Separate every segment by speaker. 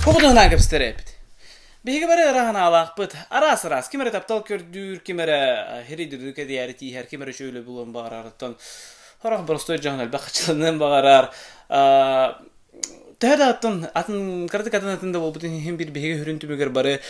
Speaker 1: Бу туһунан кэпсэтэр эбит. Биһиги бары ыра санаалаахпыт. Араас-араас. Ким эрэ таптал көрдүүр, ким эрэ хири-дүрү кэдийээри тииһэр, ким эрэ үчүгэй үлэ булуон баҕарарыттан сорох боростуой дьон элбэх хаччыланыан баҕарар. Төһө да атын, атын кыратык атын-атын да буолбутун иһин биир биһиги сүрүн түмүгэр бары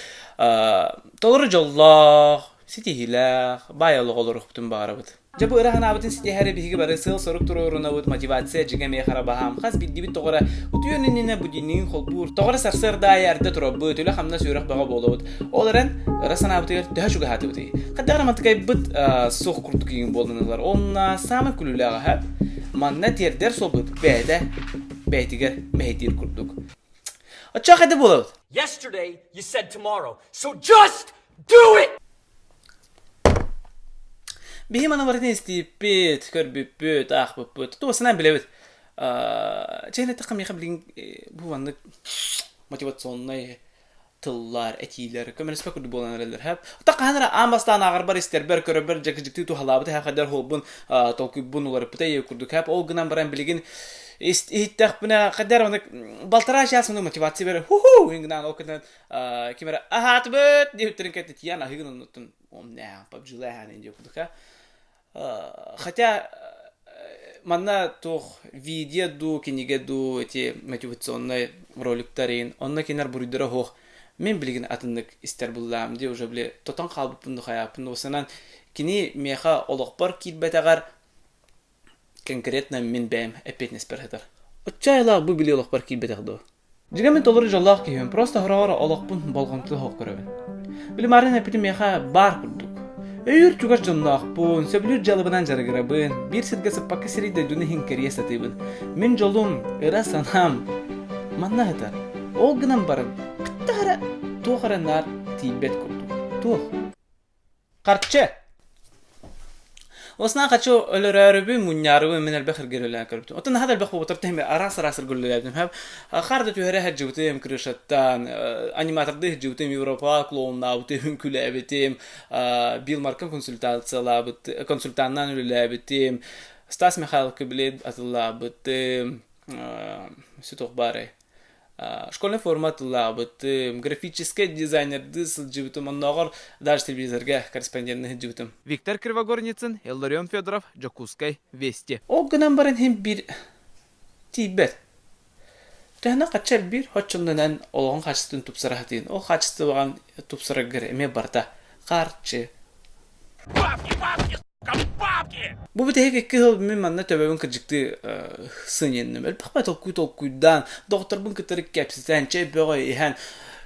Speaker 1: толору дьоллоох, ситиһиилээх, баай олоҕу олоруохпутун баҕарабыт. Дьэ бу ыра санаабытын ситиһээри биһиги бары сыал-сорук туруорунабыт, мотивация дьиҥэ эмиэ хара баһаам. Хас биирдиибит тоҕо эрэ утуйуон иннинэ будильнигын холбуур, тоҕо эрэ сарсыарда аайы эрдэ турарбыт, үлэ-хамнас үөрэх бөҕө буолабыт. Ол эрэн ыра санаабытыгар төһө чугаһаатыбытый? Хайдах эрэ мантыкайбыт суох курдук иҥин буолан ылар. Онно саамай күлүүлээҕэ манна тиэрдэр суолбут бэйэтэ бэйэтигэр мэһэйдиир курдук. Оччоҕо хайда буолабыт?
Speaker 2: Yesterday you said tomorrow, so just do it!
Speaker 1: Биһи маны барытын истибиппит, көрбүппүт, аахпыппыт. Туох санаан билэбит. Чээн эттэххэ миэхэ билигин бу маннык мотивационнай тыллар, этиилэр көмөлөспөт курдук буолан эрэллэр. Хэп. Оттон хаһан эрэ аан бастаан ааҕарбар, истэрбэр, көрөрбөр дьэкидьиктии туһалаабыт эһэ хоһбун толкуйбун уларыппыта ийэ курдук. Хэп. Ол гынан баран билигин иһиттэхпинэ хайдах эрэ маннык балтараа чаас маннык мотивация берер. Ху-ху! Гынан ол кэннэ ким эрэ аһаатыбыт диэбиттэрин кэннэ тиийэн аһыгын оннуттан пабджилээһээн диэ курдук хотя манна туох видео дуу кинигэ дуу эти мотивационнай роликтар иин онно кинилэр буруйдара суох мин билигин атыннык истэр буллаам дии уже били тотон хаалбыппын ду хайааппын ду санаан кини миэхэ олохпор киирбэтэҕэр Конкретно мин бэйэм эппиэтинэспэр сытар. Оччо айылаах бу билии олохпор киирбэтэх дуо? Дьиҥэ мин толору дьоллоох киһибин, просто хороҕор олохпун болҕомто суох көрөбүн. Били Марин эппитим миэхэ баар курдук. Өйүүр чугас дьонноохпун, сөбүлүүр дьыалабынан дьарыгырабын, биир сиргэ сыппакка сирий дойдуну иһин кэрийэ сатыыбын. Мин дьолум, ыра санаам манна сытар. Ол гынан баран, кытта эрэ туох эрэ наар тиийбэт курдук. Туох? Харчы! Осна хочу өлөрөөрүбүн, мунньаарыбын мин элбэх эргэ үлэлээн көрбүтүм. Оттон наһаа да элбэх буолбатар тэһими араас-араас эргэ үлэлээбитим. Хаар да түһэрэ сылдьыбытым крышаттан, аниматордыы сылдьыбытым, Европаҕа клоуннаабытым, үҥкүүлээбитим, Билл Маркын консультациялаабыт, консультаннаан үлэлээбитим, Стас Михайловка билет атыллаабытым, сүтүк баарай. Школьнай форма тыллаабытым, графическай дизайнердыы сылдьыбытым, оннооҕор даже телевизорга корреспондентны сылдьыбытым.
Speaker 3: Виктор Кривогорницын, Илларион Федоров, Дьокуускай, Вести.
Speaker 1: Ол гынан баран иһин биир тиийбэт. Төһөнөн хачча элбиир, оччоннонон олоҕун хаачыстыбатын тупсара сатыын. Ол хаачыстыбаҕын тупсараргар эмиэ барыта харчы.
Speaker 2: Бабки, бабки, сука, бабки!
Speaker 1: Бу бүтэһик икки сыл мин манна төбөбүн кырдьыктыы сынньанным. Элбэх толкуй толкуйдаан, доҕотторбун кытары кэпсэтэн, чэй бөҕө иһэн,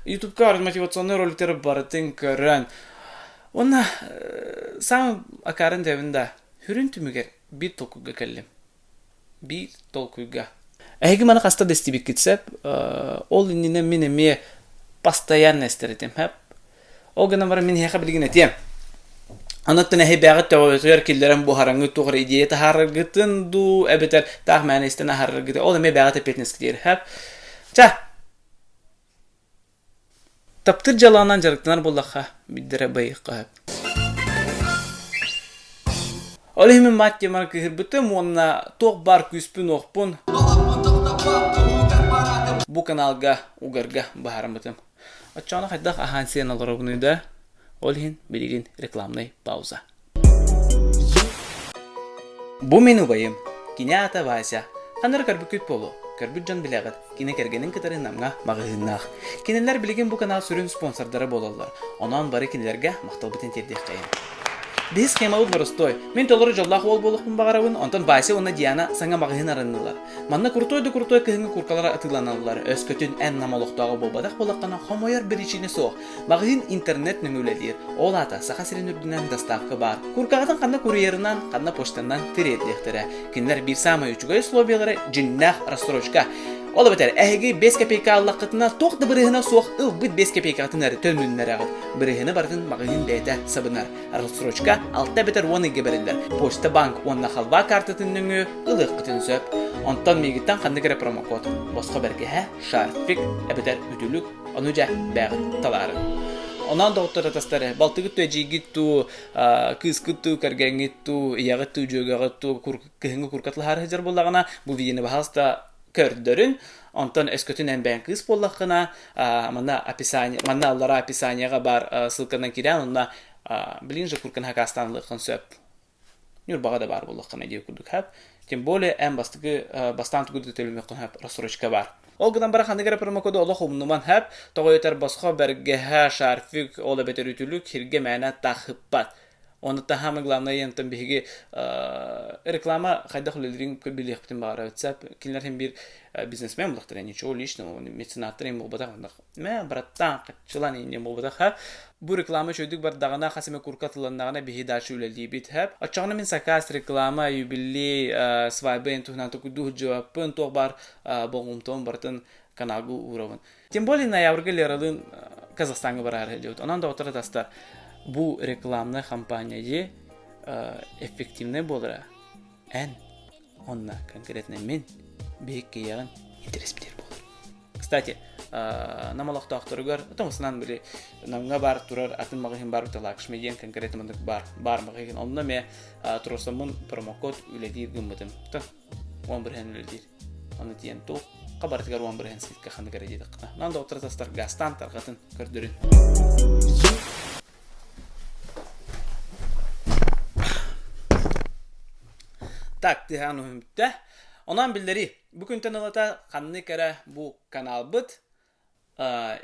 Speaker 1: ютубка мотивационнай роликтары барытын көрөн, уонна саамай акаарын дэбин да, сүрүн түмүгэр биир толкуйга кэллим. Биир толкуйга. Эһиги маны хаста да истибиккит сөп. Ол иннинэ мин эмиэ постоянно истэр этим. Ол гынан баран мин эһиэхэ билигин этиэм. Оноттон эһи бэҕит төбөтүгэр киллэрэн буһараҥҥыт туох эрэ идея таһаараргытын дуу, эбэтэр таах мээнэ истэн аһараргытын, ол эмиэ бэҕит эппиэтинэскитигэр сөп. Ча, таптыыр дьыалаҕынан дьарыктанар буоллахха, биирдэрэ байыахха сөп. Ол иһин мин мать теманы кыыһырбытым уонна туох баар күүспүн-уохпун бу каналга угарга быһаарыммытым. Оччоҕуна хайдах аһаан-сиэн олоробунуй да? Ол иһин билигин рекламнай пауза. Бу мин убайым. Кини аата Вася. Ханна эрэ көрбүккүт буолуо. Көрбүт дьон билэҕит, кини кэргэнин кытары Намҥа маҕаһыыннаах. Кинилэр билигин бу канал сүрүн спонсордара буолаллар. Онон бары кинилэргэ махталбытын тиэрдиэххэйиҥ. Биһи схемабыт боростуой. Мин толору дьоллоох уол буолуохпун баҕарабын, онтон Вася уонна Диана саҥа маҕаһыын арыннылар. Манна крутой да крутой кыһыҥҥы куркалара атыыланаллар. Өскөтүн эн нам олохтооҕо буолбатах буоллаххына, хомойор биричиинэ суох. Маҕаһыын интернет нөҥүө үлэлиир. Ол аата Саха сирин үрдүнэн доставка баар. Куркаҕытын ханна курьерынан, ханна почтанан тириэрдиэхтэрэ. Кинилэр биир саамай үчүгэй условиялара дьиҥнээх рассрочка. Ол эбэтэр эһиги 5 копейка аллаххытына туох да бырыһына суох ылбыт 5 копейкаҕытын эрэ төннүннэрэҕит. Бырыһыны барытын маҕаһыын бэйэтэ сабынар. Рассрочка 6 эбэтэр 10 ыйга бэриллэр. Почта банк уонна халва картатын нөҥүө ылыаххытын сөп. Онтон миигиттэн ханнык эрэ промокод, босхо бэргэһэ, шарфик эбэтэр үтүлүк, ону дьэ бэйэҕит талаарын. Онон доҕоттор атастар, балтыгыт туу, эдьиийгит туу, кыыскыт туу, кэргэҥҥит туу, ийэҕит туу, дьүөгэҕит туу кыһыҥҥы куркатлаһаары сылдьар буоллаҕына, бу видеоны баһаалыста көрдөрүн. Онтон өскөтүн эн бэйэҥ кыыс буоллаххына, манна описание, манна аллара описаниеҕа баар ссылканан киирэн, онно билигин же курканы хакаастаан ылыаххын сөп. Ньурбаҕа да баар буоллаххына диир курдук хэп. Тем более эн бастакы бастаан тугу да төлүмүөххүн хэп рассрочка баар. Ол гынан баран ханнык эрэ промокоду олох умнуман хэп, тоҕо этэр босхо бэргэһэ, шарфик, ол эбэтэр үтүлүк хиргэ мээнэ тахыппат. Оны самое главное ентон биһиги реклама хайдах үлэлиирин билиэхпитин баҕарабыт сөп. Кинилэр хин биир бизнесмен булахтар ничего личного, меценаттар им буолбатах мэ братан хаччылан инне буолбатах ха. Бу реклама үчүгдүк бардаҕына хас эмэ курка тылланнаҕына биһи дальше үлэлиибит хэп. Оччоҕуна мин заказ, реклама, юбилей, свадьба эн туһунан токуйдуу сылдьыбаппын, туох баар болҕомтобун барытын каналга уурабын. Тем более ноябрьга Лералыын Казахстаҥҥа бараары сылдьыбыт. Онон доҕоттор атастар бу рекламнай хампаанньа дьиэ эффективнай буолара эн онно конкретно мин биһиккийэҕин интэриэспитир буолар. Кстати, нам олохтоохторугар, томусунан били Намҥа баар турар атын маҕаһыын баар Лакшми диэн конкретно маннык баар баар маҕаһыын. Онно эмиэ турсаммын промокод үлэлиир гыммытым. 10% үлэлиир. Ону тиийэн туох хабарытыгар 10% скидка ханнык эрэ диэтэххинэ. Нан доҕоттор тастар газтаан тарҕатын көрдөрүн. Так, тыһаан уһун бүттэ. Онон биллэрии, бу күнтэн ылата ханнык эрэ бу каналбыт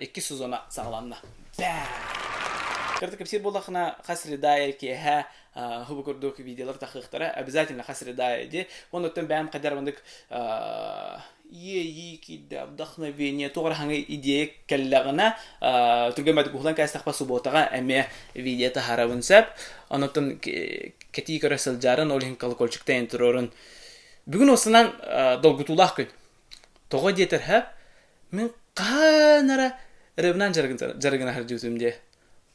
Speaker 1: иккис сезона саҕаланна. Кырты кэпсиир буоллахына хас среда киэһэ хубу курдук видеолар тахыахтара обязательно хас среда ди оннуттан бэйэм хайдар маннык иэйии киирдэ вдохновение туох эрэ хаҥа идея кэллэҕинэ түргэн баҕайытык уһулан кээстэхпэ субботаҕа эмиэ видео таһаарабын сөп оннуттан кэтии көрө сылдьарын ол иһин колокольчиктайын туруорун бүгүн уостанан долгутуулаах күн тоҕо диэтэр һэ Мин хаһан эрэ рэбинэн дьарыгына сылдьыбытым дии.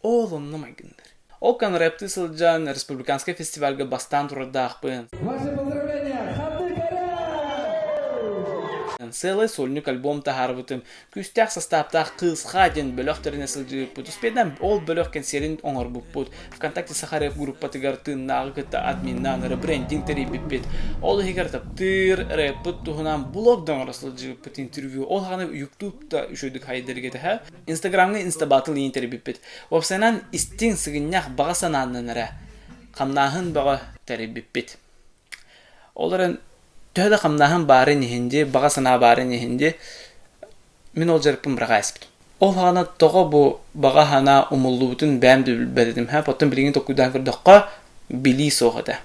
Speaker 1: Ол онно майгыннар. Ол кан рэптыы сылдьан республиканскай фестивальга бастаан турардаахпын.
Speaker 4: Ваше поздравление! Ханнык эрэ!
Speaker 1: Сыалай сольник альбом таһаарбытым. Күүстээх састааптаах Кыысха диэн бөлөх тэринэ сылдьыбыппыт. Успейдаан ол бөлөх кэнсиэрин оҥорбуппут. ВКонтакте Саха рэп группатыгар тыыннааҕы кытта админнаан ребрендинг тэрийбиппит. Ол иһигэр таптыыр рэппыт туһунан блог да оҥоро сылдьыбыппыт интервью. Ол хаҕана YouTube да үчүгэйдик хайдарга этэ. Инстаграмҥа инстабатл иин тэрийбиппит. Уопсайынан истиҥ сыгынньах баҕа санааннан эрэ хамнааһын бөҕө тэрийбиппит. Ол эрэн төһө да хамнааһын баарын иһин дии, баҕа санаа баарын иһин дии, Мин ол дьарыкпын быраҕа испитим. Ол саҕана тоҕо бу баҕа санаа умуллубутун бэйэм да билбэт этим. Оттон билигин толкуйдаан көрдөххө, билии суох этэ.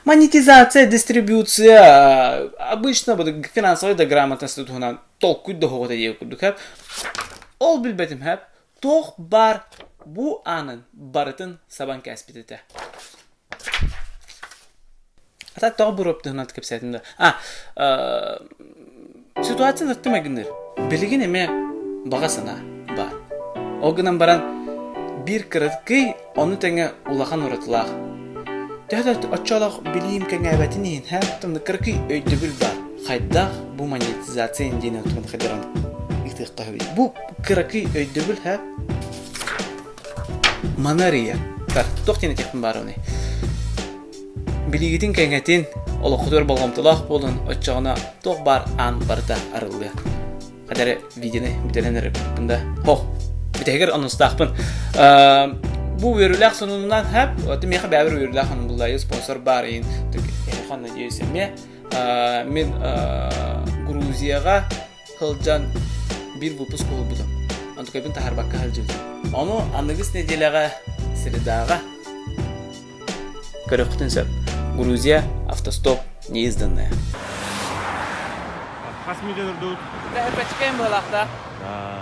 Speaker 1: Монетизация, дистрибьюция, обычно финансовая да грамотность туһунан толкуй да суох этэ диэх курдук. Ол билбэтим туох баар бу аанын барытын сабан кээспит этэ. А так тоҕо буруоп туһунан кэпсээтим да. А, ситуация нырты майгынныыр. Билигин эмиэ баҕа санаа баар. Ол гынан баран биир кыракый, ону тэҥэ улахан уратылаах. Төһө да оччолоох билиим кэҥээбэтин иһин, һэ, кыракый өйдөбүл баар. Хайдах бу монетизация диэн тугун хайдаран ыытыахха сөбүй? Бу кыракый өйдөбүл, һэ, Маны арыйар. Туох диэн этиэхпин баарыный? Билиигитин кэҥэтин, олоххутугар болҕомтолоох буолун, оччоҕуна туох баар аан барыта арыллыа. Хата эрэ видеоны бүтэрэн эрэрбин да. Хох, бүтэһигэр анонстаахпын. Бу үөрүүлээх сонунунан хэп, миэхэ бэйэбэр үөрүүлээх сонун буллайы спонсор баар иин. Эһиэхэ надеюсь эмиэ. Мин Грузияҕа сылдьан биир выпуск уһулбутум. Онтукайбын таһаарбакка сылдьыбытым. Ону аныгыс нэдиэлэҕэ средаҕа көрүөххүтүн сөп. Грузия автостоп неизданная.
Speaker 5: Хас мүнүүтэ турдубут?
Speaker 1: Бэчкэм быһалаахта.
Speaker 5: Да.